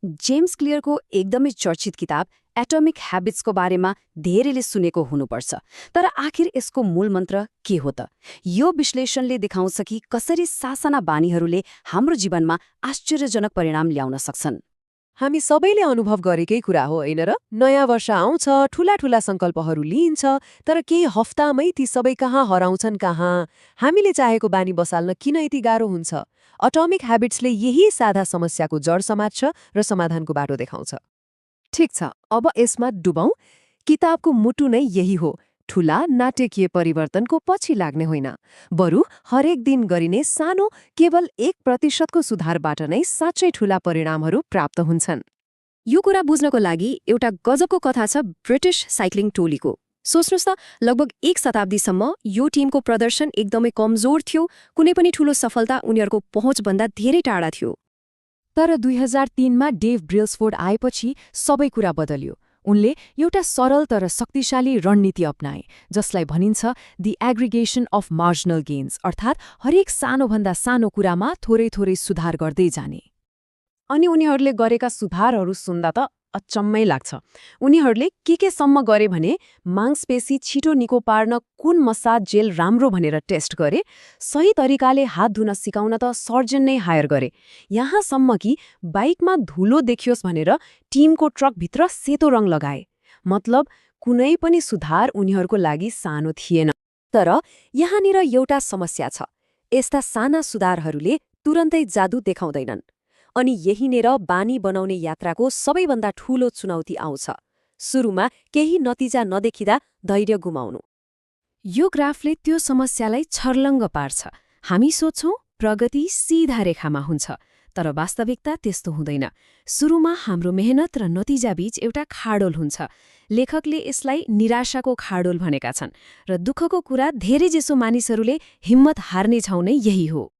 James क्लियरको एकदमै चर्चित किताब एटोमिक ह्याबिट्सको बारेमा धेरैले सुनेको हुनुपर्छ। तर आखिर यसको मूल मन्त्र के हो त? यो विश्लेषणले देखाउँछ कि कसरी सासाना बानीहरूले हाम्रो जीवनमा आश्चर्यजनक परिणाम ल्याउन सक्छन्। हामी सबैले अनुभव गरेकै कुरा हो होइन र? नयाँ वर्ष आउँछ, ठूला ठूला संकल्पहरू लिइन्छ, तर केही हफ्तामै ती सबै कहाँ हराउँछन् कहाँ? हामीले चाहेको बानी बसाल्न किन यति गाह्रो हुन्छ? अटोमिक ह्याबिट्सले यही सादा समस्याको जड समात्छ र समाधानको बाटो देखाउँछ। ठिक छ, अब यसमा डुबौं। किताबको मुटु नै यही हो, ठूला नाटकीय परिवर्तनको पछि लाग्ने होइन, बरु हरेक दिन गरिने सानो केवल 1% सुधारबाट नै साँच्चै ठूला परिणामहरू प्राप्त हुन्छन्। यो कुरा बुझ्नको लागि एउटा गजबको कथा छ ब्रिटिस साइक्लिङ टोलीको। सोच्नुहोस् त, लगभग 1 शताब्दीसम्म यो टिमको प्रदर्शन एकदमै कमजोर थियो, कुनै पनि ठूलो सफलता उनीहरूको पहुँचभन्दा धेरै टाढा थियो। तर 2003मा डेभ ब्रेल्सफोर्ड आएपछि सबै कुरा बदल्यो। उनले एउटा सरल तर शक्तिशाली रणनीति अपनाए, जसलाई भनिन्छ दि एग्रिगेसन अफ मार्जिनल गेन्स, अर्थात् हरेक सानोभन्दा सानो कुरामा थोरै थोरै सुधार गर्दै जाने। अनि उनीहरूले गरेका सुधारहरू सुन्दा त अचम्मै लाग्छ। उनीहरूले के सम्म गरे भने मांसपेशी छिटो निको पार्न कुन मसाज जेल राम्रो भनेर टेस्ट गरे, सही तरिकाले हात धुन सिकाउन त सर्जन नै हायर गरे, यहाँसम्म कि बाइकमा धुलो देखियोस् भनेर टिमको ट्रकभित्र सेतो रङ लगाए। मतलब कुनै पनि सुधार उनीहरूको लागि सानो थिएन। तर यहाँनिर एउटा समस्या छ, यस्ता साना सुधारहरूले तुरन्तै जादु देखाउँदैनन्। अनि यहीँनिर बानी बनाउने यात्राको सबैभन्दा ठूलो चुनौती आउँछ। सुरुमा केही नतिजा नदेखिँदा धैर्य गुमाउनु। यो ग्राफले त्यो समस्यालाई छर्लङ्ग पार्छ। हामी सोच्छौं प्रगति सीधा रेखामा हुन्छ, तर वास्तविकता त्यस्तो हुँदैन। सुरुमा हाम्रो मेहनत र नतिजाबीच एउटा खाडोल हुन्छ। लेखकले यसलाई निराशाको खाडोल भनेका छन्, र दुःखको कुरा धेरैजसो मानिसहरूले हिम्मत हार्ने छौ नै यही हो।